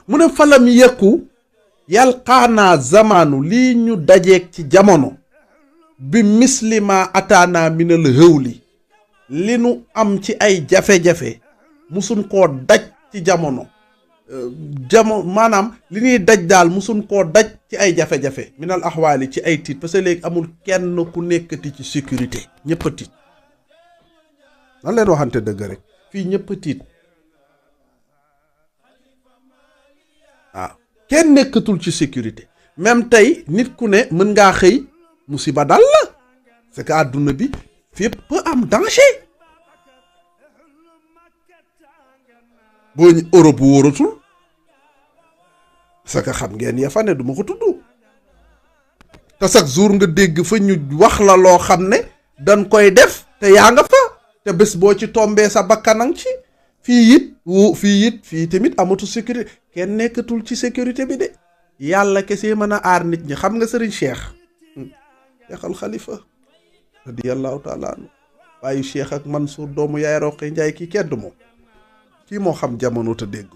mu ne falam yekku yalqaanaa zamaanu lii ñu dajeeg ci jamono bi mislima ataana minal hëwli li nu am ci ay jafe-jafe musun koo daj ci jamono maanaam li ñuy daj daal musun koo daj ci ay jafe-jafe minal axwaali ci ay tiit parce que léegi amul kenn ku nekkati ci sécurité ñëpp a tiit nan leen waxante dëgg rek fii ñëpp a tiit waaw kenn nekkatul ci sécurité même tey nit ku ne mën ngaa xëy musiba dal la c'est que àdduna bi fépp am danger boo ñu Europe wóoratul parce que xam ngeen ya fa ne du ma ko tudd te chaque jour nga dégg fa ñu wax la loo xam ne dañ koy def te yaa nga fa te bés boo ci tombee sa bakkanang ci fii tamit amatu sécurité kenn nekkatul ci sécurité bi de yàlla kese mën a aar nit ñi xam nga sëriñ Cheikh Al Khalifa radiyallahu taala anu bàyyi Cheikh ak Mansour doomu yaay Roqe Njaay kii kenn du moom kii moo xam jamono te dégg